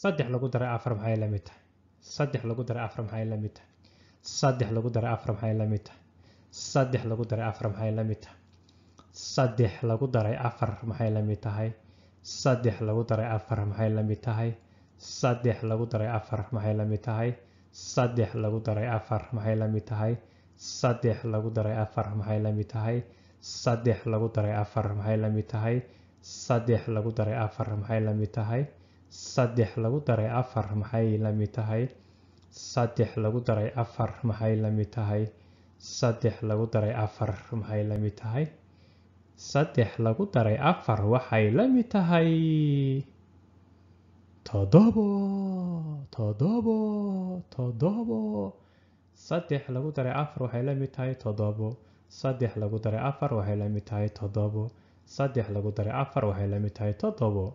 Saddex lagu daray afar maxay la mid tahay? Saddex lagu daray afar maxay la mid tahay? Saddex lagu daray afar maxay la mid tahay? Saddex lagu daray afar maxay la mid tahay? Saddex lagu daray afar maxay la mid tahay? Saddex lagu daray afar maxay la mid tahay? Saddex lagu daray afar maxay la mid tahay? Saddex lagu daray afar maxay la mid tahay? Saddex lagu daray afar maxay la mid tahay? Saddex lagu daray afar maxay la mid tahay? Saddex lagu daray afar maxay la mid tahay? Saddex lagu daray afar maxay la mid tahay? Saddex lagu daray afar maxay la mid tahay? Saddex lagu daray afar maxay la mid tahay? Saddex lagu daray afar waxay la mid tahay toddobo, toddobo, toddobo. Saddex lagu daray afar waxay la mid tahay toddobo. Saddex lagu daray afar waxay la mid tahay toddobo. Saddex lagu daray afar waxay la mid tahay toddobo.